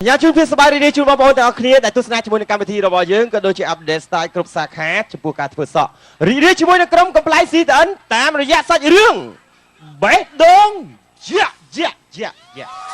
ញ៉ាំជូនភាពសប្បាយរីករាយជូនបងប្អូនទាំងអស់គ្នាដែលទស្សនាជាមួយនឹងកម្មវិធីរបស់យើងក៏ដូចជា update style គ្រប់សាខាចំពោះការធ្វើសក់រីករាយជាមួយនឹងក្រុមកំប្លែង CTN តាមរយៈសាច់រឿងបេះដូងយ៉ាក់យ៉ាក់យ៉ាក់យ៉ាក់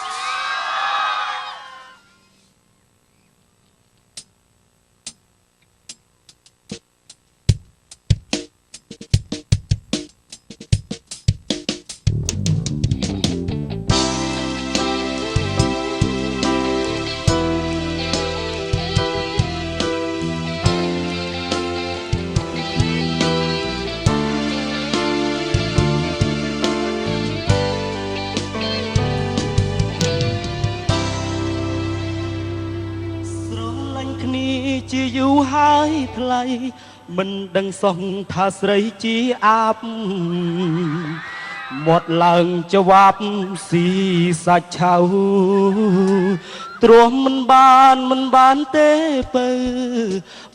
ស្រឡាញ់គ្នាជាយូរហើយថ្លៃមិនដឹងសោះថាស្រីជាអាបមាត់ឡើងចវាប់ស៊ីសាច់ឆៅទ្រាំមិនបានមិនបានទេពើ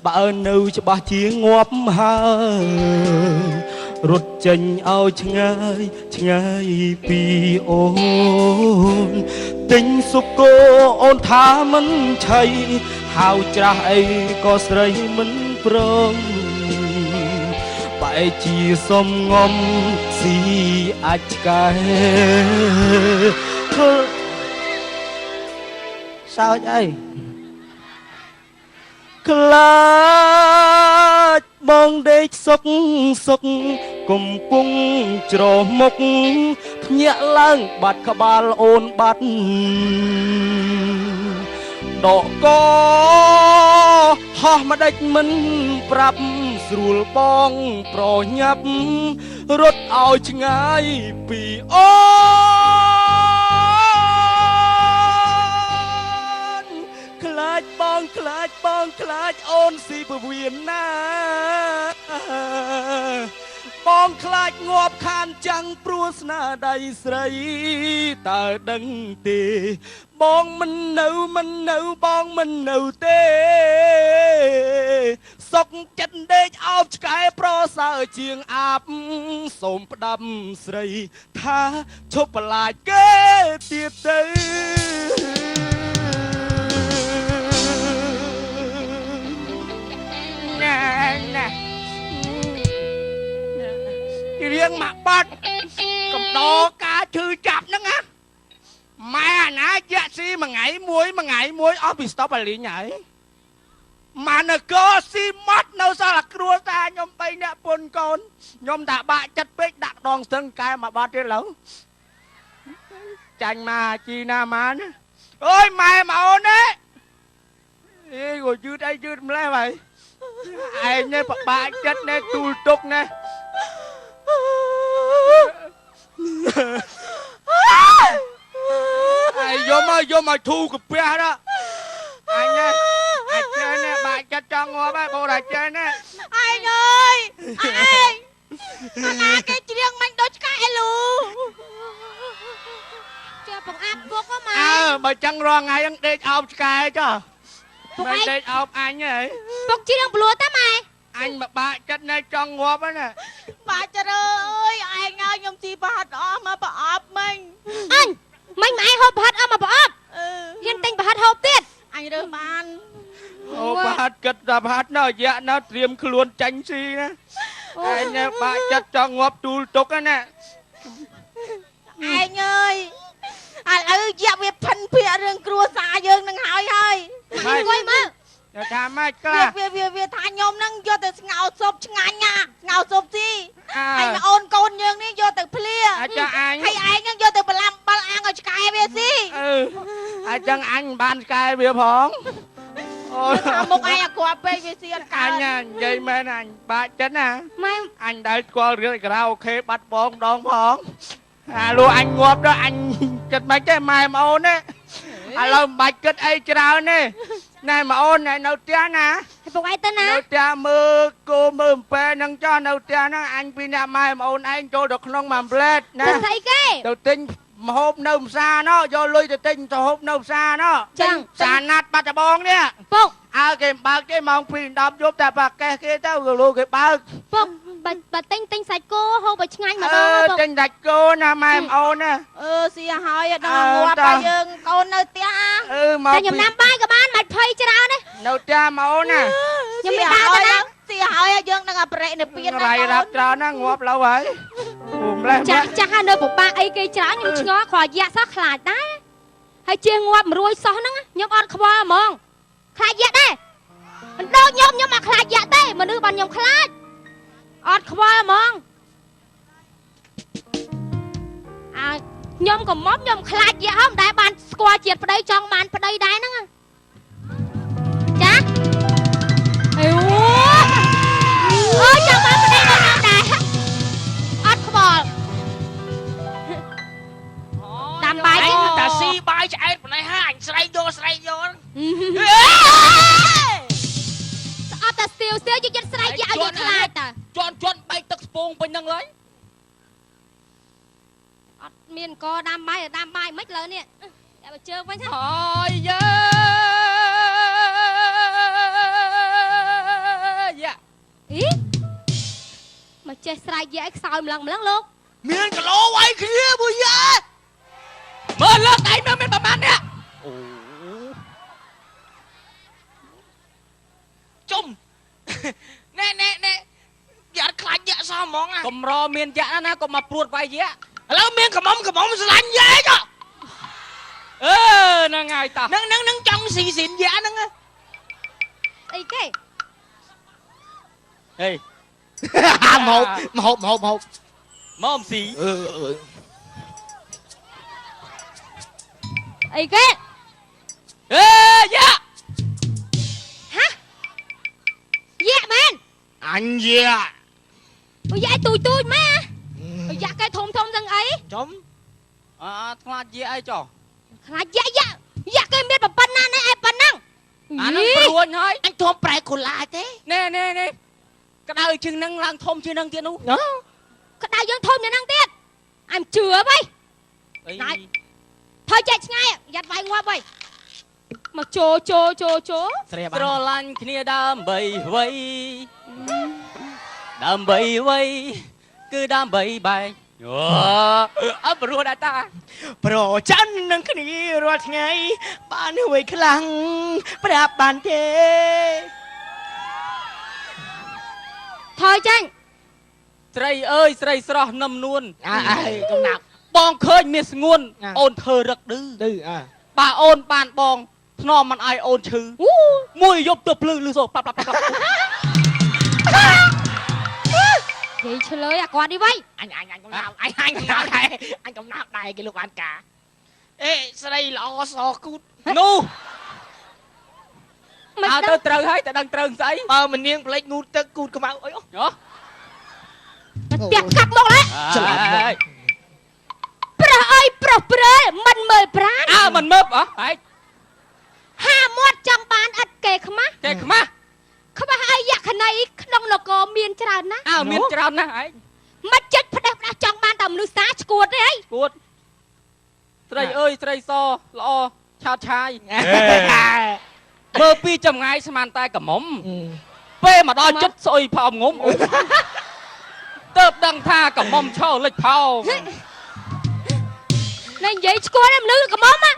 បើនៅច្បាស់ជាងាប់ហើយរត់ចេញឲ្យឆ្ងាយឆ្ងាយពីអូនទិញសុបគោអូនថាមិនឆៃហៅច្រាស់អីក៏ស្រីមិនព្រមបែរជាសុំងំស៊ីអាចឆ្កែធ្វើ សើចអី ខ្លាចបងដេកសុកសុកកំពុងច្រមុកភ្ញាក់ឡើងបាត់ក្បាលអូនបាត់ដកកហោះម្ដេចមិនប្រាប់ស្រួលបងប្រញាប់រត់ឲ្យឆ្ងាយពីអូន ខ្លាចបងខ្លាចបងខ្លាចអូនស៊ីពវៀនណាបងខ្លាចងាប់ខានចាំងព្រោះស្នាដៃស្រីតើដឹងទេ បងមិននៅមិននៅបងមិននៅទេសុកចិត្តដេកអោបឆ្កែប្រសើរជាងអាបសូមផ្ដាំស្រីថាឈប់បន្លាចគេទៀតទៅ ណែណែរៀងមកបាត់កំដរការឈឺចាប់ហ្នឹងណាម៉ែអាណាយៈស៊ីមួយថ្ងៃមួយមួយថ្ងៃមួយអស់ពីស្តុបអាលីងហើយម៉ានកស៊ីម៉ត់នៅសល់អាគ្រួសារខ្ញុំ3នាក់ពុនកូនខ្ញុំតាបាក់ចិត្តពេកដាក់ដងស្ទឹងកែមកបាត់ទៀតឡើយចាញ់មកជីណាម៉ានអើយម៉ែមកអូនណាអេក៏យឺតអីយឺតម្លេះហើយ ឯងនេះពិបាកចិត្តនេះទូលទុកនេះឯងយកមកយកមកធូរកាពះណាអញនេះអាចចេះនេះបាក់ចិត្តចង់ងាប់ហើយបងអាចចេះនេះ ឯងអើយឯងអាណាគេច្រៀងមិញដូចឆ្កែលូចេះបង្អាប់ពុកហ៎ម៉ែ អើបើចឹងរាល់ថ្ងៃហ្នឹងដេកអោបឆ្កែចុះ ពុកឯង មិនដេកអោបអញហី ពុកច្រៀងប្លួតាម៉ែ អញមកបាក់ចិត្តនេះចង់ងាប់ហ្នឹងណា បាច់រើអើយឯងឲ្យខ្ញុំជីប្រហិតអស់មកប្រអប់មិញ អញមិញម៉ែហូបប្រហិតអស់មកប្រអប់ អឺ ហ៊ានទិញប្រហិតហូបទៀត អញរើសបាន អូបាត់គិតថាបាត់នៅរយៈណាត្រៀមខ្លួនចាញ់ស៊ីណាឯងនេះបាក់ចិត្តចង់ងាប់ទូលទុកហ្នឹងណា ឯងអើយឥឡូវយ៉ាក់វាផិនភាករឿងគ្រួសារយើងនឹងហើយហើយ ម៉ែអង្គុយមើល តែថាម៉េចខ្លះ វាវាវាវាថាខ្ញុំនឹងយកទៅស្ងោរស៊ុបឆ្ងាញ់ណាស្ងោរស៊ុបស៊ី អើ ហើយអូនកូនយើងនេះយកទៅភ្លា អាចចាអញ ហើយឯងនឹងយកទៅបន្លាំបាល់អាងឲ្យឆ្កែវាស៊ី អឺអាចចឹងអញមិនបានឆ្កែវាផងអូយ ថាមុខឯងអាក្រក់ពេកវាស៊ីអត់ អ កើត ញណានិយាយមែនអញបាក់ចិត្តណា ម៉ែ អញដែលស្គាល់រឿងការ៉ាអូខេបាត់បងម្ដងផងអាលូអញងាប់ដល់អញចិត្តមិនទេម៉ែប្អូនណាឥឡូវមិនបាច់គិតអីច្រើនទេណែប្អូនណែនៅផ្ទះណា ឲ្យពុកឯងទៅណា នៅផ្ទះមើលគោមើលអំពែហ្នឹងចោះនៅផ្ទះហ្នឹងអញពីអ្នកម៉ែប្អូនឯងចូលទៅក្នុងមួយផ្លែតណា ទៅស្អីគេ ទៅទិញម្ហូបនៅផ្សារណោះយកលុយទៅទិញទៅហូបនៅផ្សារណោះ ចឹង ផ្សារណាត់បាត់ដបងនេះ ពុក អ អើគេមិនបើកទេម៉ោង2 10យប់តែបាកេះគេទៅលោកគេបើក ពុកបើបើទិញទិញសាច់គោហូបឲ្យឆ្ងាញ់ម្ដ អឺ ងហ៎ពុក ទិញដាច់គោណាម៉ែប្អូនណា អឺស៊ីហើយដល់ងាប់ហើយយើងកូននៅផ្ទះអា អឺមក តែខ្ញុំណាំបាយក៏បានមិនភ័យច្រើនទេ នៅផ្ទះមកអូនណា ខ្ញុំមិនដើរទៅណា ស៊ីហើយយើងនឹងអប្រេនិព្វាន រៃរាប់ច្រើនណាងាប់ឡូវហើយអូម្លេះ ចាស់ចាស់ហើយនៅពិបាកអីគេច្រើនខ្ញុំឆ្ងល់គ្រាន់យ៉ាក់សោះខ្លាចដែរហើយជាងាប់មិនរួយសោះហ្នឹងខ្ញុំអត់ខ្វល់ហ្មងខ្លាចយ៉ាក់ដែរមិនដូចខ្ញុំខ្ញុំអត់ខ្លាចយ៉ាក់ទេមនុស្សបានខ្ញុំខ្លាចអត់ខ្វល់ហ្មងអាខ្ញុំក៏មកខ្ញុំខ្លាចយ៉ាក់ហ៎មិនដែលបានស្គាល់ជាតិប្តីចង់បានប្តីដែរហ្នឹងចាអីអូអើយចង់បានប្តីដូចខ្ញុំដែរអត់ខ្វល់ តាមបាយ ឯងតាស៊ីបាយឆ្អែតប៉ុណ្ណេះហើយអញស្រែកយកស្រែកយក ស្អប់តែស្ទាវស្ទាវយកចិត្តស្រែកយកឲ្យយើងខ្លាចតា ជន់ជន់បែកទឹកស្ពងពេញហ្នឹងឡើយ អត់មានកដាំបាយដាំបាយមិនលើនេះតែបើជើងវិញ ហើយយើយ៉ា អីមកចេះស្រែកយកឲ្យខ្សោយម្លឹងម្លឹងលោក មានគីឡូវាយគ្នាមួយយ៉ាមើលលើកដៃមើលមានប្រហែលអ្នក អូ ជុំណែណែណែយ៉ាអត់ខ្លាចយ៉ាសោះហ្មង កម្រមានយៈណាណាក៏មកព្រួតវាយយៈ ឥឡូវមានកំមុំកំមុំស្រឡាញ់យ៉ាចុះ អឺហ្នឹងហើយតា នឹងនឹងនឹងចង់ស៊ីស៊ីនយ៉ាហ្នឹង អីគេ ហេ មកមកមកមក មកអំស៊ី អឺអឺ អីគេ អេយ៉ា ហាយ៉ាក់មែន អញយ៉ា អូយ៉ាក់ទូចទូចមែនអូយ៉ាក់គេធំធំទាំងអី ចំអើខ្លាចយៈអីចុះ ខ្លាចយ៉ាក់យ៉ាក់យ៉ាក់គេមានប៉ុណ្ណានេះឯប៉ុណ្ណឹង អាហ្នឹងព្រួញហើយ អញធំប្រែកូឡាទេ ណែណែណែក្តៅជាងហ្នឹងឡើងធំជាងហ្នឹងទៀតនោះ ក្តៅយើងធំយ៉ាងហ្នឹងទៀតអញជឿអ្វី អី ណៃ ថយចែកឆ្ងាយយ៉ាត់វាយងាប់ហើយមកជោជោជោជោ ស្រី ស្រឡាញ់គ្នាដើម្បីអ្វីដើម្បីអ្វីគឺដើម្បីបែកអូអត់ព្រោះដែរតា ប្រច័ននឹងគ្នារាល់ថ្ងៃបានអ្វីខ្លាំងប្រាប់បានទេ ថយចាញ់ ស្រីអើយស្រីស្រស់នឹមនួន អើអើកំណាប់ បងឃើញមានស្ងួន អា អូនធ្វើរឹកឌឺ ឌឺអើ បើអូនបានបងធ្នមមិនឲ្យអូនឈឺ អូ មួយយប់ទៅភ្លឺលឺសូប៉ាប់ប៉ាប់ប៉ាប់ និយាយឆ្លើយអាគាត់នេះវ៉ៃ អញអញអញកំណាប់អញអញកំណាប់ដែរអញកំណាប់ដែរគេលោកបានការអេស្រីល្អសគូត នោះ មិន អើ ដឹង ទៅត្រូវហើយតែដឹងត្រូវស្អី បើមនាងផ្លេចងូតទឹកគូតខ្មៅអុយ ហ៎ ផ្ទះកាប់មកហើយ ច្រឡំមក ប្រុសអើយប្រុសព្រើលមិនមើលប្រាន អើមិនមើបអ៎ហែក ហាមាត់ចង់បានឥតគេខ្មាស់ គេខ្មាស់ ខ្វះអីយក្ខណីក្នុងនគរមានច្រើនណាស់ អើមានច្រើនណាស់ហែក មិនចិត្តផ្ដេសផ្ដាស់ចង់បានតែមនុស្សសាឈួតទេអី គួតស្រីអើយស្រីសល្អឆាតឆាយមើលពីចម្ងាយស្មានតែកំមុំពេលមកដល់ចិត្តស្អុយផោមងុំអូទៅដឹងថាកំមុំឈរលិចផោម ណែនិយាយឈួតទេមនុស្សកំមុំហ៎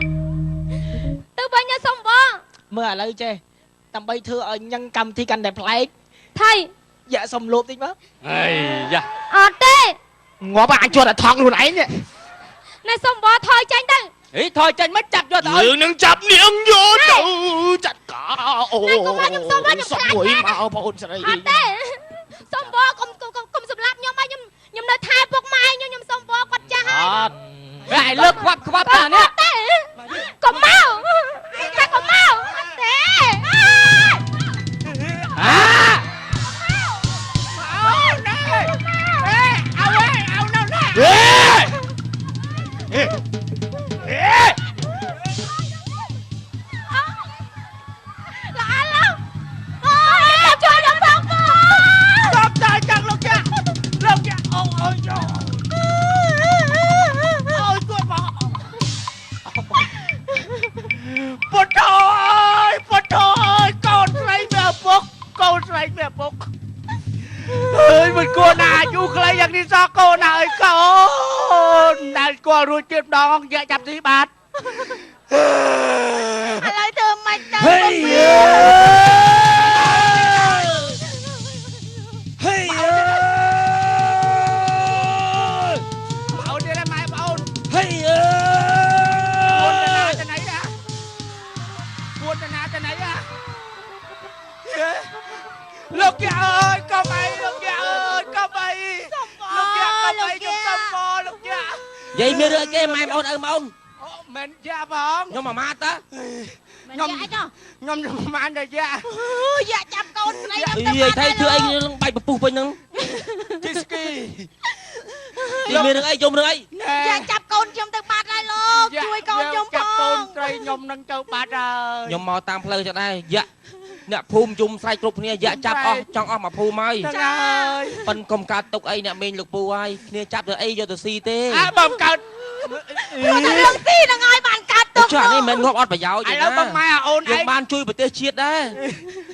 ទៅវិញណាសុំបង មើលឥឡូវចេះដើម្បីធ្វើឲ្យញ៉ាំងកម្មវិធីកាន់តែប្លែក ថៃ យ៉ាសុំលោបតិចមក អីយ៉ា អត់ទេ ងាប់អញជាប់តែថងខ្លួនឯងនេះ ណែសុំបងថយចាញ់ទៅ ហីថយចេញមកចាប់យកទៅឲ្យ យើងនឹងចាប់នាងយកទៅចាត់ការអូ ណែកុំឲ្យខ្ញុំសុំឲ្យខ្ញុំខ្លាច មួយ ណាស់ មកបងអូនស្រី អត់ទេសុំបងកុំកុំកុំសម្លាប់ខ្ញុំឲ្យខ្ញុំខ្ញុំនៅថែពុកម៉ែខ្ញុំខ្ញុំសុំបងគាត់ចាស់ហើយ អត់ហែលើកខ្វាប់ខ្វាប់តានេះ អត់ទេកុំមកតែកុំមកអត់ទេ អា អូណែអេเอาเว้ยเอาណៅណែ អេអេ ល្អឡងអូយជួយខ្ញុំផងបង តបតែចាំងលោកចាលោកចាអូអូយយោអូយគួតបង មិនគួរណាអាយុខ្លីយ៉ាងនេះសោះកូនណាអើយកូនដែលស្គាល់រួចទៀតម្ដងយ៉ាក់ចាប់ស៊ីបាទ ឥឡូវធ្វើម៉េចទៅ ហេ ពពី ហេ បងអូនទៀតម៉ែបងអូន ហេ ពួនតាណាទៅណីណាពួនតាណាទៅណីណាលោកយ៉ាអើយកុំអីលោកយ៉ាអើយកុំអីលោកយ៉ាកុំអីខ្ញុំសុំពលោកយ៉ា យាយមានរឿងអីគេម៉ែបងអូនឪបងអូន អូមិនយ៉ាផង ខ្ញុំអាម៉ាតតា ខ្ញុំយ៉ាចុះ ខ្ញុំប្រហែលតែយ៉ា អូយ៉ាចាប់កូនស្រីខ្ញុំទៅ យាយថៃធ្វើអីនឹងបាច់ពពុះពេញហ្នឹង ជីស្គី យាយមានរឿងអីយំរឿងអី ណែ យ៉ាចាប់កូនខ្ញុំទៅបាត់ហើយលោកជួយកូនខ្ញុំ ចាប់ ផង កូនត្រីខ្ញុំនឹងទៅបាត់ហើយ ខ្ញុំមកតាមផ្លូវចឹងដែរយ៉ាក់អ្នកភូមិយំស្រែកគ្រប់គ្នាយ៉ាក់ចាប់អស់ចង់អស់មកភូមិហើយ ហ្នឹងហើយ ប៉ិនកុំកើតទុកអីអ្នកមេងលោកពូហើយគ្នាចាប់ទៅអីយកទៅស៊ីទេ អើបងកើត ព្រោះតែរឿងស៊ីហ្នឹងហើយបានកើតទុក ចុះអានេះមិនមែនងាប់អត់ប្រយោជន៍ ឥ ទេ ឡូវបងម៉ែអូន យើង ឯង បានជួយប្រទេសជាតិដែរ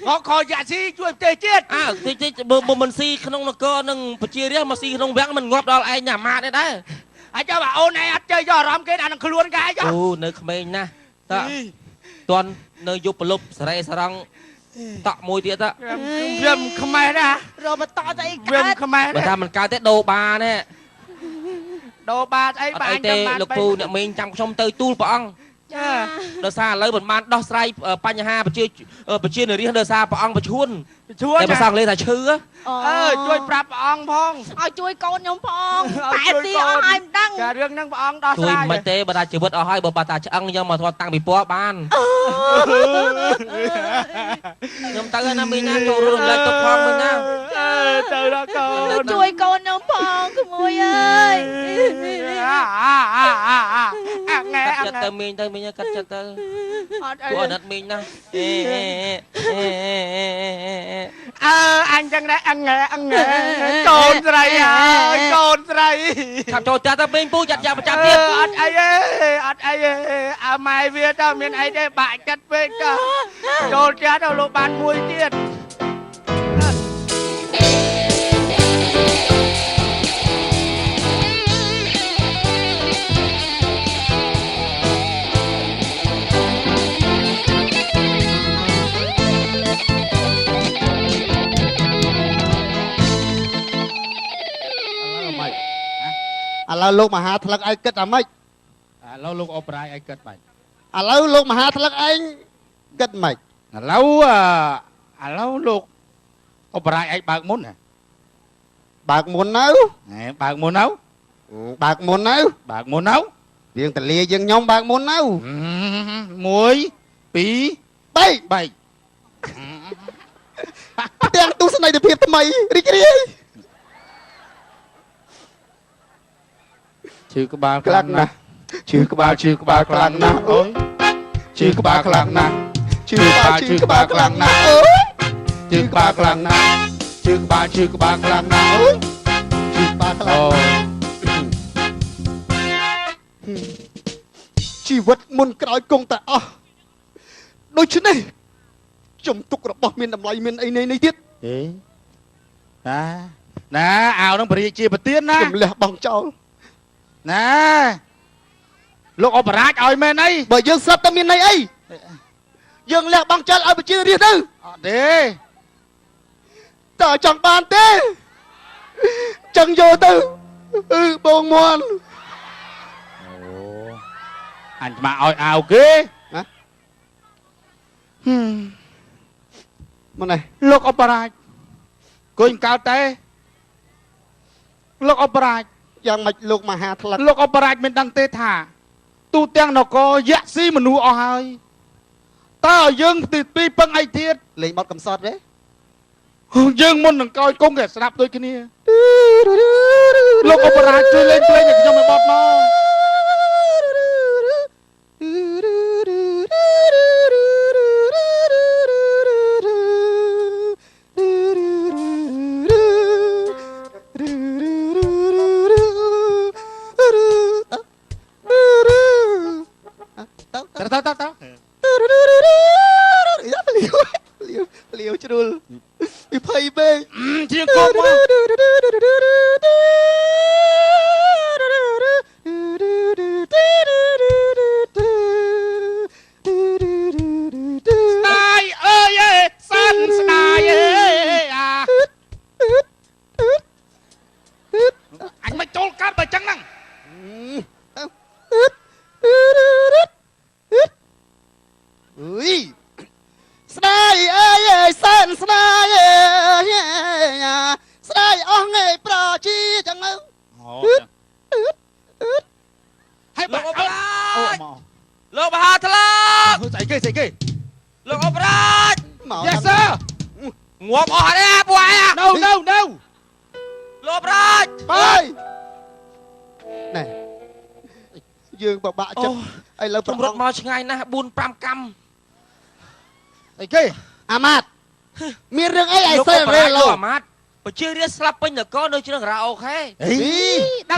ងកខយ៉ាស៊ីជួយប្រទេសជាតិ អើតិចតិចបើមិនស៊ីក្នុងនគរនឹងប្រជារាស្ត្រមកស៊ីក្នុងវាំងមិនងាប់ដល់ឯងណាម៉ាតទេដែរ អាចចុះបើអូនឯងអត់ចេះយកអារម្មណ៍គេដាក់នឹងខ្លួនគេចុះ អូនៅក្មេងណាស់តើតន់នៅយប់ប្រលប់សរេសរងតក់មួយទៀតតើ វាមិនខ្មែរណា រកបន្តទៅអី វា កើត មិនខ្មែរ បើថាមិនកើតទេដូរបានេះ ដូរបាតអីបា អត់អីទេលោកពូអ្នកមីងចាំខ្ញុំទៅទូលព្រះអង្គ ចា ដោយសារឥឡូវមិនបានដោះស្រាយបញ្ហាប្រជាប្រជានារីដោយសារព្រះអង្គប្រឈួន ជួន តែភាសាអង់គ្លេសថាឈឺ អើជួយប្រាប់ព្រះអង្គផង ឲ្យជួយកូនខ្ញុំផងប៉ែស៊ីអស់ហើយមិនដឹង ចារឿងហ្នឹងព្រះអង្គដោះ ជួយ ស្រាយ មិនទេបើថាជីវិតអស់ហើយបើបើថាឆ្អឹងខ្ញុំមកធ្លាប់តាំងពីពណ៌បានខ្ញុំទៅណាមីងណាចូលរួមរំលែកទុកផងមីងណា ទៅដល់កូន ជួយកូនខ្ញុំផងក្មួយអើយ អាអាអាអាអាងែ កាត់ចិត្តទៅមីងទៅមីងកាត់ចិត្តទៅ អត់អី ពួកអាណិតមីងណាអេអេអេអេ អើអញចឹងដែរអងែអងែកូនស្រីហើយកូនស្រី ឆាប់ចូលចាស់ទៅមីងពូចាត់យ៉ាប្រចាំទៀត អត់អីទេអត់អីទេអើម៉ែវាទៅមានអីទេបាក់ចិត្តពេកទៅចូលចាស់ទៅលោកបានមួយទៀត ឥឡូវលោកមហាថ្លឹកឯងគិតអាម៉េច ឥឡូវលោកអបរាយឯងគិតបាច់ ឥឡូវលោកមហាថ្លឹកឯងគិតម៉េច ឥឡូវឥឡូវលោកអបរាយឯងបើកមុន បើកមុននៅ ហែបើកមុននៅ បើកមុននៅ បើកមុននៅ យើងតលាយើងខ្ញុំបើកមុននៅ 1 2 3 3 ផ្ទាំងទស្សនីយភាពថ្មីរីករាយ ឈឺក្បាល ខ្លាំងណាស់ឈឺក្បាលឈឺក្បាលខ្លាំងណាស់អូយ ឈឺក្បាលខ្លាំងណាស់ ឈឺក្បាលឈឺក្បាលខ្លាំងណាស់អូយ ឈឺក្បាលខ្លាំងណាស់ឈឺក្បាលឈឺក្បាលខ្លាំងណាស់ អូយឈឺក្បាលខ្លាំង អូ ណាស់ជីវិតមុនក្រោយគង់តែអស់ដូច្នេះជំទុករបស់មានតម្លៃមានអីនេះនេះទៀត ទេណាណាអាវនឹងបរិជាប្រទៀនណា ខ្ញុំលះបង់ចោល ណាលោកអបរាជឲ្យមែនអី បើយើងស្រាប់តែមានន័យអីយើងលះបង់ចោលឲ្យប្រជារាស្ត្រទៅ អត់ទេ តើចង់បានទេចឹងយកទៅអឺបងមន់ អូអញមកឲ្យអាវគេ ណាមកនេះ លោកអបរាជគួយកើតតែលោកអបរាជ យ៉ាងម៉េចលោកមហាថ្លឹក លោកអបរាជមិនដឹងទេថាទូទាំងនគរយៈស៊ីមនុស្សអស់ហើយតើឲ្យយើងទីពីពឹងអីទៀត លេងបត់កំសត់ទេ យើងមុននឹងក្រោយគង់គេស្ដាប់ដូចគ្នាលោកអបរាជជួយលេងភ្លេងឲ្យខ្ញុំឲ្យបត់មក ទៅ តើតើតើ យ៉ាលាវលាវលាវជ្រុលវិភ័យពេក ជាងគោមក គេស្អីគេ លោកអបរាជ មក Yes sir. ងាប់អស់ហើយពួកឯង នៅនៅនៅ លោកអបរាជ បាយណែយើងបបាក់ចិត្តឥឡូវ ខ្ញុំរត់មកឆ្ងាយណាស់4 5កម្ម ស្អីគេ អាម៉ាតមានរឿងអីឲ្យ លោក សេ អបរាជ រេឡូ លោកអាម៉ាតប្រជារាស្ត្រស្លាប់ពេញនគរនៅជ្រឹងរ៉ាអូខេ អី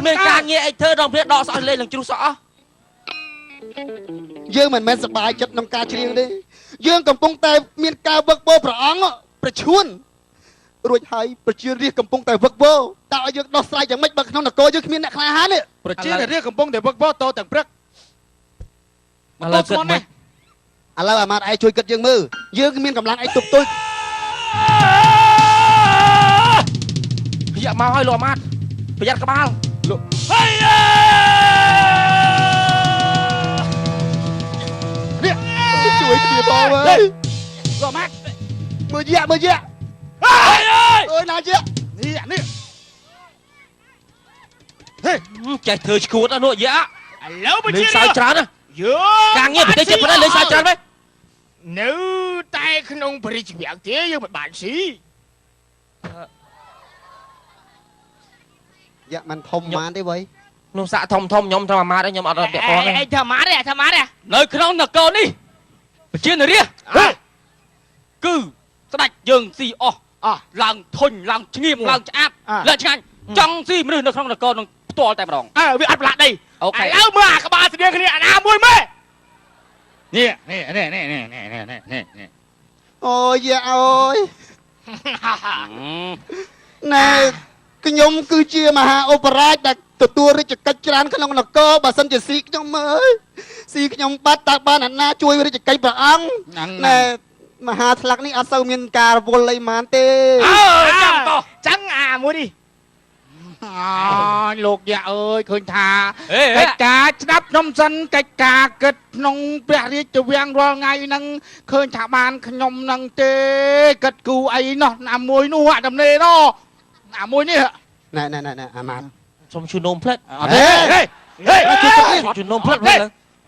មានការងារអីធ្វើដល់គ្នាដកសក់លេងនឹងជ្រុះសក់អស់ យើងមិនមែនសប្បាយចិត្តក្នុងការច្រៀងទេយើងកំពុងតែមានការវឹកវរព្រះអង្គប្រឈួនរួចហើយប្រជារាស្ត្រកំពុងតែវឹកវរតើឲ្យយើងដោះស្រាយយ៉ាងម៉េចបើក្នុងនគរយើងគ្មានអ្នកក្លាហាននេះ ប្រជារាស្ត្រកំពុងតែវឹកវរតទាំងព្រឹក ឥឡូវគិតមិន ឥឡូវអាម៉ាតឯងជួយគិតយើងមើលយើងមានកម្លាំងអីទប់ទល់ យ៉ាមកហើយលោកអាម៉ាតប្រយ័ត្នក្បាល លោក នេះជួយគ្នាបងអើយ លោកអាម៉ាត មើលយ៉ាមើលយ៉ាអើយណាយ៉ា នេះអានេះ ចេះធ្វើឈួតអស់នោះយ៉ា ឥឡូវ លេងសើចច្រើនណា យើ ការងារប្រទេសជាតិប៉ុណ្ណាលេងសើចច្រើនមែន នៅតែក្នុងព្រះរាជវាំងទេយើងមិនបានស៊ី យ៉ាមិនធំម៉ានទេវ៉ៃ ខ្ញុំសាក់ធំធំខ្ញុំធំអាម៉ាតខ្ញុំអត់ពាក់ព័ន្ធទេ អីធ្វើម៉ាទេធ្វើម៉ាទេ នៅក្នុងនគរនេះប្រជានរាស្ត្រគឺស្ដេចយើងស៊ីអស់ អស់ ឡើងធុញឡើងឈ្ងៀមឡើងឆ្អាបឡើងឆ្ងាញ់ចង់ស៊ីមនុស្សនៅក្នុងនគរនឹងផ្ទាល់តែម្ដង អើវាអត់ប្រឡាក់ដី អូខេ ឥឡូវមើលអាក្បាលស្តៀងគ្នាអាណាមួយមើល នេះនេះនេះនេះនេះនេះនេះនេះនេះ អូយយ៉ាអូយណែខ្ញុំគឺជាមហាឧបរាជដែលទទួលរាជកិច្ចច្រើនក្នុងនគរបើសិនជាស៊ីខ្ញុំមើលស៊ីខ្ញុំបាត់តើបានអាណាជួយរាជកិច្ចព្រះអង្គ ហ្នឹង ណែមហាថ្លឹកនេះអត់សូវមានការរវល់អីម៉ានទេ អើចាំតោះ ចឹងអាមួយនេះ អើយលោកយ៉ាអើយឃើញថា អេ កិច្ចការស្ដាប់ខ្ញុំសិនកិច្ចការគិតក្នុងព្រះរាជវាំងរាល់ថ្ងៃហ្នឹងឃើញថាបានខ្ញុំហ្នឹងទេគិតគូអីនោះណាមួយនោះអាតំណេនោះអាមួយនេះ ណែណែណែណែអាម៉ាត សុំជូននំផ្លិត អត់ទេហេហេ ជូននំផ្លិតមើល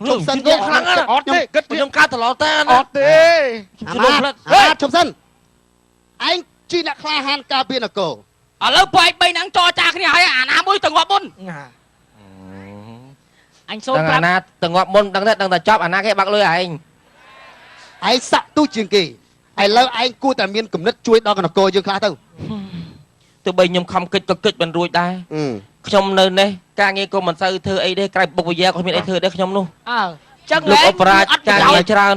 ជប់សិន ជូននំខ្លាំងណាស់ អត់ទេគិត ខ្ញុំកើតត្រឡប់តា អត់ទេ អាម៉ាត ជូននំផ្លិត អាម៉ាតជប់សិនឯងជាអ្នកក្លាហានការពារនគរ ឥឡូវពួកឯងបីហ្នឹងចរចាគ្នាហើយអាណាមួយទៅងាប់មុន អញសូមប្រាប់ ដឹងអាណាទៅងាប់មុនដឹងតែដឹងតែចប់អាណាគេបាក់លុយឯង ឯងសាក់ទូជាងគេឥឡូវឯងគួរតែមានគំនិតជួយដល់នគរយើងខ្លះទៅ ទោះបីខ្ញុំខំគិតក៏គិតមិនរួចដែរខ្ញុំនៅនេះការងារក៏មិនសូវធ្វើអីទេក្រៅបុកវិយាក៏គ្មានអីធ្វើដែរខ្ញុំនោះ អើចឹង លោកអបរាជ អត់ ការ ប្រយោជន៍ ងារច្រើន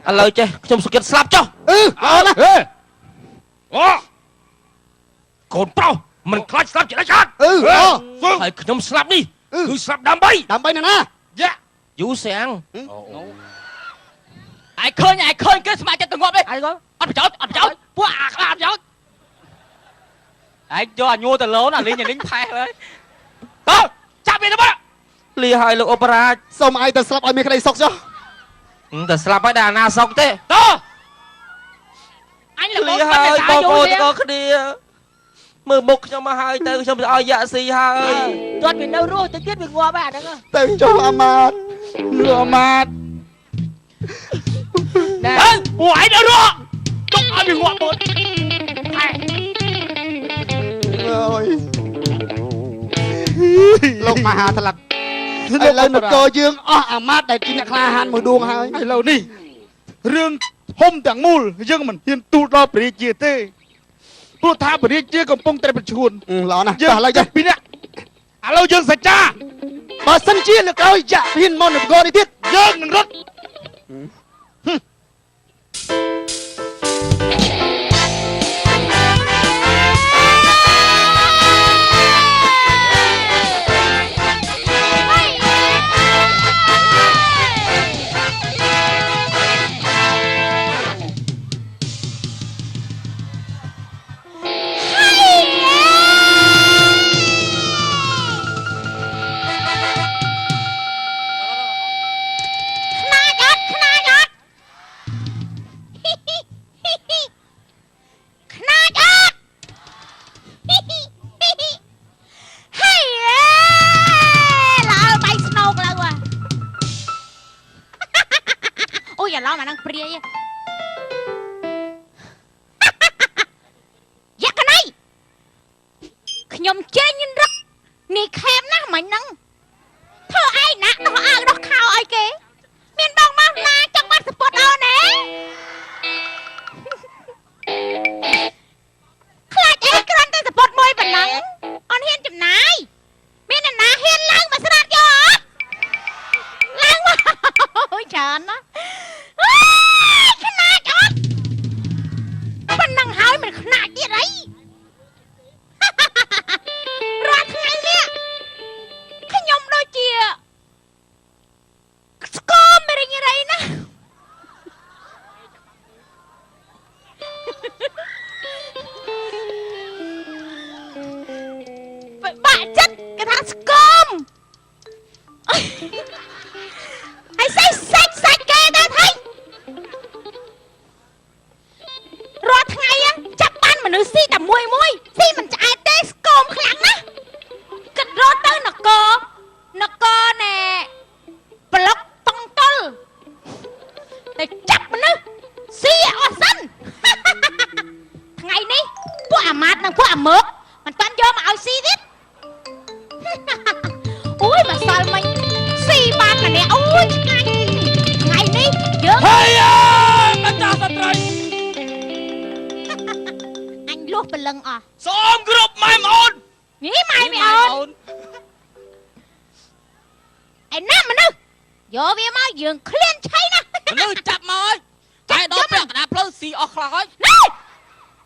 ឥឡូវចេះខ្ញុំសុគិតស្លាប់ចុះ អឺអត់ណា ហេអូ កូនប្រុសមិនខ្លាចស្លាប់ជាដាច់ខាត អឺអូ ហើយខ្ញុំស្លាប់នេះគឺស្លាប់ដើម្បី ដើម្បីណាណា យ៉ា យូសៀង ឯងឃើញឯងឃើញគេស្ម័គ្រចិត្តទៅងាប់ទេ អីក៏ អត់ប្រយោជន៍អត់ប្រយោជន៍ពួកអាខ្លាអត់ប្រយោជន៍ឯងយកអាញួរទៅលោនអាលីងអាលីងផេះហើយតើចាប់វាទៅមក លីហើយលោកអបរាជ សូមឯងទៅស្លាប់ឲ្យមានក្តីសុខចុះ តែស្លាប់ហើយតែអាណាសុកទេ តើ អញល្ម លី មបាត់ ហើយ តែ បងប្អូន យូរ ទាំងអស់គ្នាមើលមុខខ្ញុំមកហើយទៅខ្ញុំទៅឲ្យយ៉ាក់ស៊ីហើយ ទាត់វានៅរស់ទៅទៀតវាងាប់ហើយអាហ្នឹង ទៅចុះអាម៉ាត លោកអាម៉ាត ណែ ទៅពួកឯងនៅរស់ទុកឲ្យវាងាប់មុន អើយលោកមហាថ្លឹកឥឡូវនគរយើងអស់អាម៉ាតដែលជាអ្នកក្លាហានមួយដួងហើយ ឥឡូវនេះរឿងធំទាំងមូលយើងមិនហ៊ានទូលដល់ព្រះរាជាទេព្រោះថាព្រះរាជាកំពុងតែប្រឈួន ល្អណាស់ យើង តោះឥឡូវចេះ ពីរនាក់ឥឡូវយើងសច្ចា បើសិនជាលើកក្រោយយ៉ាក់ហ៊ានមកនគរនេះទៀត យើងនឹងរត់ ខ្នាចអត់ខ្នាចអ រម្មណ៍អាហ្នឹងព្រាយ យក្សណៃខ្ញុំចេញរឹកនេះខែមណាស់មិញហ្នឹងធ្វើឯងណាដោះអាវដោះខោឲ្យគេមានបងមកណាចង់បាត់សពុតអូនណាខ្លាចអីគ្រាន់តែសពុតមួយប៉ុណ្ណឹងអូនហ៊ានចំណាយមានអ្នកណាហ៊ានឡើងមកស្រាតយកអត់ឡើងមកអូយច្រើនណាស់អើយខ្នាចអត់ប៉ុណ្ណឹងហើយមិនខ្នាចទៀតអីរាល់ថ្ងៃនេះខ្ញុំដូចជាស្គមរិញរៃណា ពិបាកចិត្តគេថាស្គមហើយសាច់សាច់សាច់គេដែរថៃរាល់ថ្ងៃហ្នឹងចាប់បានមនុស្សស៊ីតែមួយមួយស៊ីមិនឆ្អែតទេស្គមខ្លាំងណាស់គិតរត់ទៅនគរនគរណែប្លុកតុងតុលតែចាប់មនុស្សស៊ីឲ្យអស់សិន ថ្ងៃនេះពួកអាម៉ាតនិងពួកអាមើកមិនតាន់យកមកឲ្យស៊ីទៀត អូយមកសល់មិញស៊ីបានម្នាក់អូយឆ្ងាញ់ថ្ងៃនេះយើង ហើយម្ចាស់ស្ត្រី អញលុះព្រលឹងអស់ សូមគ្រប់ម៉ែប្អូន នេះម៉ែមីអូនឯណាមនុស្សយកវាមកយើងឃ្លានឆៃណាស់ មនុស្សចាប់មកហើយតែដល់ពាក់កណ្ដាលផ្លូវស៊ីអស់ខ្លះហើយ នេះ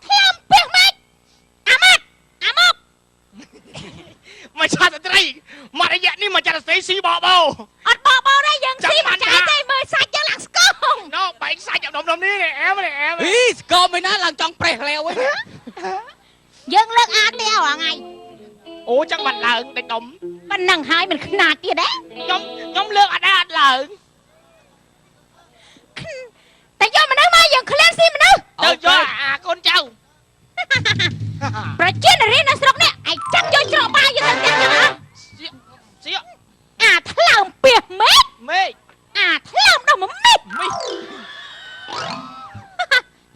ធ្លាមពីះម៉េចអាម៉ាត់អាមក ម្ចាស់ស្ត្រីមករយៈនេះម្ចាស់ស្ត្រីស៊ីបបោ អត់បបោទេយើងស៊ីមិនចាយទេមើលសាច់យើងឡើងស្គម ណូបែកសាច់ដុំដុំនេះអែមនេះអែម អីស្គមឯណាឡើងចង់ប្រេះលាវវិញ យើងលើកអាទេរាល់ថ្ងៃ អូចឹងបាត់ឡើងតិចដុំ ប៉ុណ្ណឹងហើយមិនខ្នាតទៀតទេ ខ្ញុំលើកអត់ដែរអត់ឡើង តែយកមនុស្សមកយើងឃ្លានស៊ីមនុស្ស ទៅយកអាកូនចៅ ប្រជានារីនៅស្រុកនេះឯងចាំយកច្រកបាយយកទៅផ្ទះចឹងហ៎ ស៊ី អាថ្លើមពីះមេឃ មេឃ អាថ្លើមដល់មួយមេឃ មី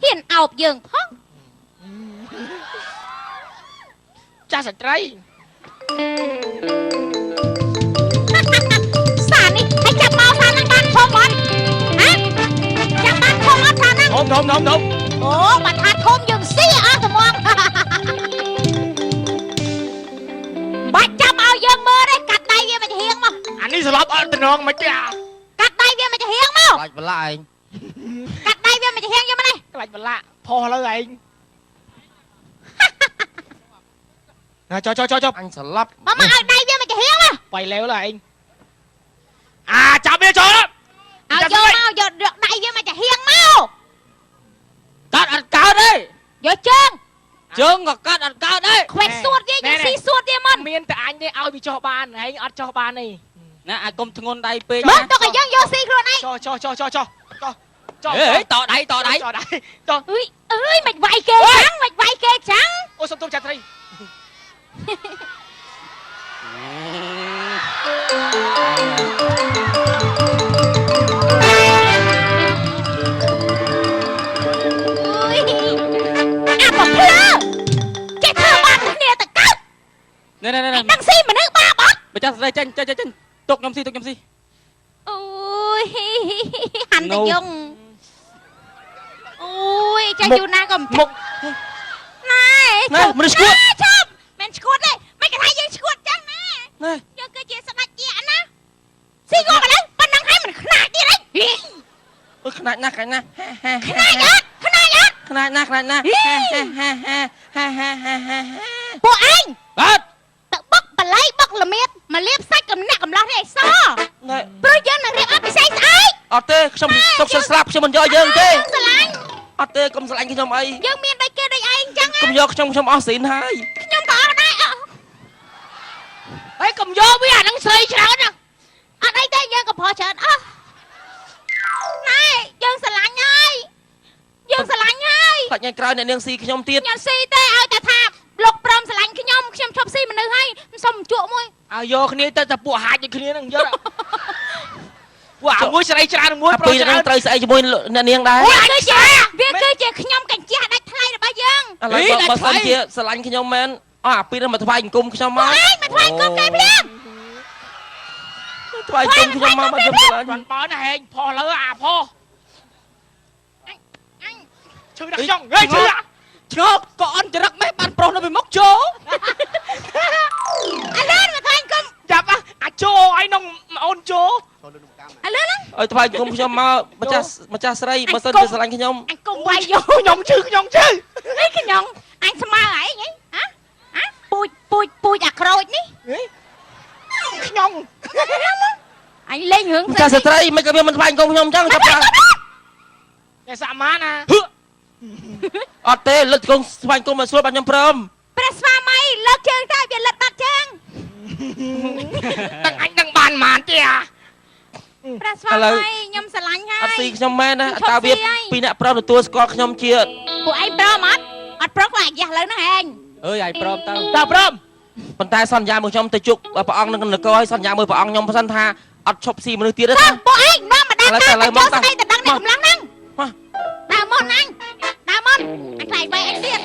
ហ៊ានអោបយើងផង ចាស់ស្ត្រី សារនេះឲ្យចាប់មកសារហ្នឹងបានធំអត់ហ៎ចាប់បានធំអត់សារហ្នឹង ធំធំធំធំ អូបើថាធំយើងស៊ីអស់ត្មងបាច់ចាំឲ្យយើងមើលទេកាត់ដៃវាមិនហៀងមក អានេះស្លាប់អត់តំណងមិនទេអា កាត់ដៃវាមិនហៀងមក ខ្លាចបន្លាឯង កាត់ដៃវាមិនហៀងយកមកនេះ ខ្លាចបន្លាក់ផុសលើឯងណាចុះចុះចុះចុះ អញស្លាប់ មកមកឲ្យដៃវាមិនហៀងមក បៃលែវលើឯងអាចាប់វាចូល ឲ្យយកមកយកដៃវាមិនហៀងមក កាត់អត់កើតទេ យកជើង ជើងក៏កាត់អត់កើតដែរ ខ្វេះសួតវាយើងស៊ីសួតវាមិន មានតែអញទេឲ្យវាចុះបានឯងអត់ចុះបានទេ ណាអាចកុំធ្ងន់ដៃពេក មើលទុកឲ្យយើងយកស៊ីខ្លួនឯង ចុះចុះចុះចុះចុះចុះចុះ ហេតដៃតដៃ តដៃចុះ អើយអើយមិនវាយគេចឹងមិនវាយគេចឹង អូសុំទោសចាត្រី អើយអាបភ្លើចេះធ្វើបាបគ្នាតកើត នេះនេះនេះ ឯងដឹងស៊ីមនុស្សបាបអត់ ម្ចាស់ស្រីចេញចេញចេញទុកខ្ញុំស៊ីទុកខ្ញុំស៊ី អូយហាន់តែយងអូយចាយូរណាក៏ មុខ ណែ ណែមនុស្សឈួត ឈប់មិនឈួតទេមិនគេថាយើងឈួតចឹងណា ណែ យើងគឺជាស្ដេចជាណាស៊ីងប់ឥឡូវប៉ុណ្ណឹងហើយមិនខ្នាចទៀតអី អើខ្នាចណាស់ខ្នាចណាស់ ខ្នាចអត់ខ្នាចអត់ ខ្នាចណាស់ខ្នាចណាស់ ពួកឯង បាទ ទៅបុកបល័យបុកល្មៀតមកលាបសាច់កំណាក់កំឡោះនេះឲ្យស ណែ ព្រោះយើងនឹងរៀបអភិសេកស្អែក អត់ទេខ្ញុំទុកសិនស្លាប់ខ្ញុំមិនយកយើងទេ ស្រឡាញ់ អត់ទេកុំស្រឡាញ់ខ្ញុំអី យើងមានដូចគេដូចឯងចឹង កុំយកខ្ញុំខ្ញុំអស់ស៊ីនហើយ ខ្ញុំក៏អស់ដែរ ហើយកុំយកវាអានឹងស្រីច្រើនណា អត់អីទេយើងក៏ប្រច្រើនអស់ណែយើងស្រឡាញ់ហើយយើងស្រឡាញ់ហើយ ខ្លាចថ្ងៃក្រោយអ្នកនាងស៊ីខ្ញុំទៀត ខ្ញុំស៊ីទេឲ្យតែថាលោកព្រមស្រឡាញ់ខ្ញុំខ្ញុំឈប់ស៊ីមនុស្សហើយសុំជក់មួយ ឲ្យយកគ្នាទៅតែពួកហាច់ដូចគ្នាហ្នឹងយក ពួកអាមួយស្រីច្រើនមួយ អាពីរ ប្រុសច្រើន ហ្នឹងត្រូវស្អីជាមួយអ្នកនាងដែរ វាគឺជាវាគឺជាខ្ញុំកញ្ជះដាច់ថ្លៃរបស់យើង ឥឡូវបើសិនជាស្រឡាញ់ខ្ញុំមែនអស់អាពីរហ្នឹងមកថ្វាយអង្គមខ្ញុំមក ឯងមកថ្វាយគុំគេភ្លាម ថ្វាយអង្គមខ្ញុំមកមកខ្ញុំស្រឡាញ់ បានបើណាហែងផុសលើអាផុសឈឺដល់ខ្ញុំហេឈឺ ឆ្ងល់ក៏អន់ចរិតម៉េះបានប្រុសនៅពីមុខជោ ឥឡូវមកថ្វាយគុំ ចាប់អាជោអីនងអូនជោ ឥឡូវហ្នឹង ឲ្យថ្វាយអង្គមខ្ញុំមកម្ចាស់ម្ចាស់ស្រីបើសិនជាស្រឡាញ់ខ្ញុំ អញគុំវាយយក ខ្ញុំឈឺខ្ញុំឈឺ អីខ្ញុំអញស្មើឯងអីហ៎ហ៎ពូជពូជពូជអាក្រូចនេះ ខ្ញុំ អញលេងរឿង ម្ចាស់ស្ត្រីមិនក៏វាមិនថ្វាយអង្គមខ្ញុំអញ្ចឹងចាប់តា តែសាម៉ាណា អត់ទេលើកជង្គង់ថ្វាយអង្គមមកស្រួលបាទខ្ញុំព្រម ព្រះស្វាមីលើកជើងទៅវាលិតបាត់ជើង ដឹងអញដឹងបានម៉ានទេអា ព្រះស្វាមីខ្ញុំស្រឡាញ់ហើយ អត់ស៊ីខ្ញុំមែនណាតើវាពីរអ្នកព្រមទទួលស្គាល់ខ្ញុំជា ពួកឯងព្រមអត់អត់ព្រមក៏អាយ៉ាស់លើហ្នឹងឯង អើយឯងព្រមទៅ តើព្រម ប៉ុន្តែសន្យាមួយខ្ញុំទៅជុកព្រះអង្គនឹងនគរឲ្យសន្យាមួយព្រះអង្គខ្ញុំសិនថាអត់ឈប់ស៊ីមនុស្សទៀតទេ តើពួកឯងនាំមកដល់ការ ឥឡូវ ទៅចូលស្ដីទៅដឹងអ្នកកម្លាំងហ្នឹង មក ដើរមុនអញដើរមុនអញខ្លាចវាយអញទៀត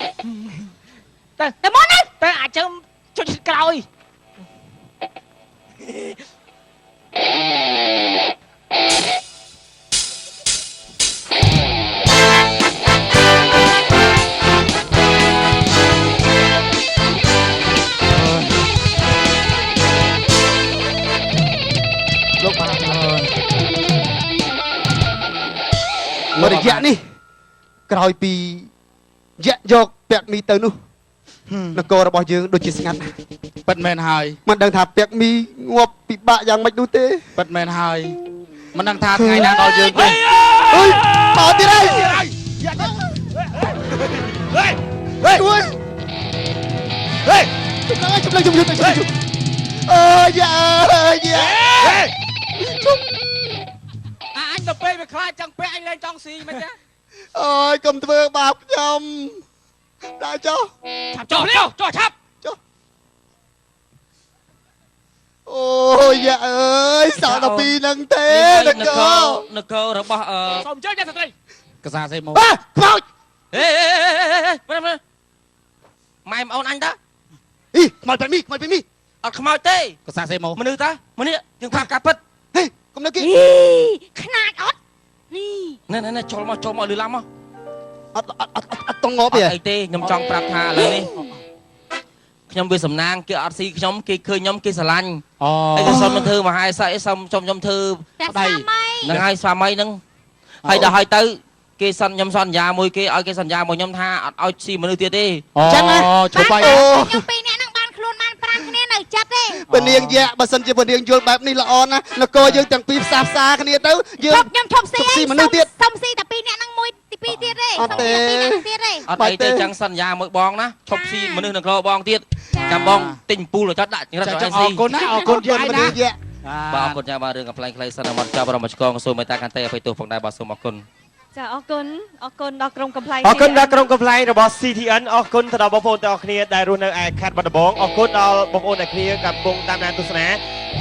ទៅ ដើរមុនណា ទៅអាចើមចុចក្រោយ លោកបាទមួយរយៈនេះក្រោយពីយៈយកពាក់មីទៅនោះនគររបស់យើងដូចជាស្ងាត់ណាស់ ពិតមែនហើយ មិនដឹងថាពាក់មីងាប់ពិបាកយ៉ាងម៉េចនោះទេ ពិតមែនហើយមិនដឹងថាថ្ងៃណាដល់យើងទេ អើយមកទៀតហើយ ហេហេ ជួយ ហេ ជំលើជំលើជំលើជំលើអើយយ៉ាអើយយ៉ា ហេ អាអញទៅពេលវាខ្លាចចង់ពាក់អញលែងចង់ស៊ីមិនទេ អើយកុំធ្វើបាបខ្ញុំដាក់ចុះ ឆាប់ចុះលាវចុះឆាប់ អូយយ៉ាអើយសល់ដល់ពីរហ្នឹងទេន ន គ គ រ រនគររបស់អឺ សូមអញ្ជើញអ្នកស្ត្រី កសាសេមក អើខ្មោច ហេហេហេម៉ែប្អូនអញតា អីខ្មោចពាក់មីខ្មោចពាក់មី អត់ខ្មោចទេ កសាសេមក មនុស្សតាមនុស្សយើងប្រាប់ការពិត ហេកុំនៅគេ អីខ្នាចអត់នេះ ណែណែចូលមកចូលមកលឺឡាំមក អត់អត់អត់អត់តងងាប់ទេ អត់អីទេខ្ញុំចង់ប្រាប់ថាឥឡូវនេះខ្ញុំវាសំណាងគេអត់ស៊ីខ្ញុំគេឃើញខ្ញុំគេស្រឡាញ់ អូ អីក៏សុំមិនធ្វើមហាស័យសុំខ្ញុំខ្ញុំធ្វើ ព្រះស្វាមី ហ្នឹងហើយស្វាមីហ្នឹងហើយដល់ហើយទៅគេសន្ខ្ញុំសន្យាមួយគេឲ្យគេសន្យាមួយខ្ញុំថាអត់ឲ្យស៊ីមនុស្សទៀតទេ ចឹងណាឈប់ហើយ អូ ខ្ញុំពីរនាក់ហ្នឹងបានខ្លួនបានប្រាំគ្នានៅចិត្តទេ ពនាងយៈបើសិនជាពនាងយល់បែបនេះល្អណាស់នគរយើងទាំងពីរផ្សះផ្សាគ្នាទៅយើង ឈប់ខ្ញុំឈប់ស៊ី ឈប់ស៊ីមនុស្សទៀត សុំស៊ីតែពីរនាក់ហ្នឹងមួយទីពីរទៀតទេ អត់ទេ សុំស៊ីតែពីរនាក់ទៀតទេ អត់អីទេចឹងសន្យាមួយបងណាឈប់ស៊ីមនុស្សនៅក្របងទៀតចាំបងទិញពូលឲ្យចាត់ដាក់ចង្រិត ចា ឲ្យស៊ី អរគុណណាអរគុណយាយណា ពនាងយៈ បាទអរគុណចាបាទរឿងកំ pl ែងខ្លីសិនអមតចាប់រមឆ្កងសូមមេត្តាកន្ទេអភ័យទោសផងដែរបាទសូមអរគុណ ចាអរគុណអរគុណដល់ក្រុមកំ pl ែង អរគុណដល់ក្រុមកំ pl ែងរបស់ CTN អរគុណទៅដល់បងប្អូនទាំងអស់គ្នាដែលរស់នៅឯខេត្តបាត់ដំបងអរគុណដល់បងប្អូនដែលគ្នាកំពុងតាមដានទស្សនា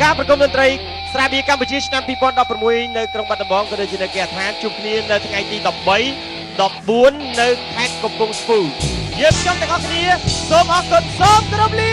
ការប្រគំតន្ត្រីស្រាបៀរកម្ពុជាឆ្នាំ2016នៅក្រុងបាត់ដំបងក៏ដូចជានៅគេហដ្ឋានជួបគ្នានៅថ្ងៃទី13 14នៅខេត្តកំពង់ស្ពឺយើងខ្ញុំទាំងអស់គ្នាសូមអរគុណសូមគោរពលា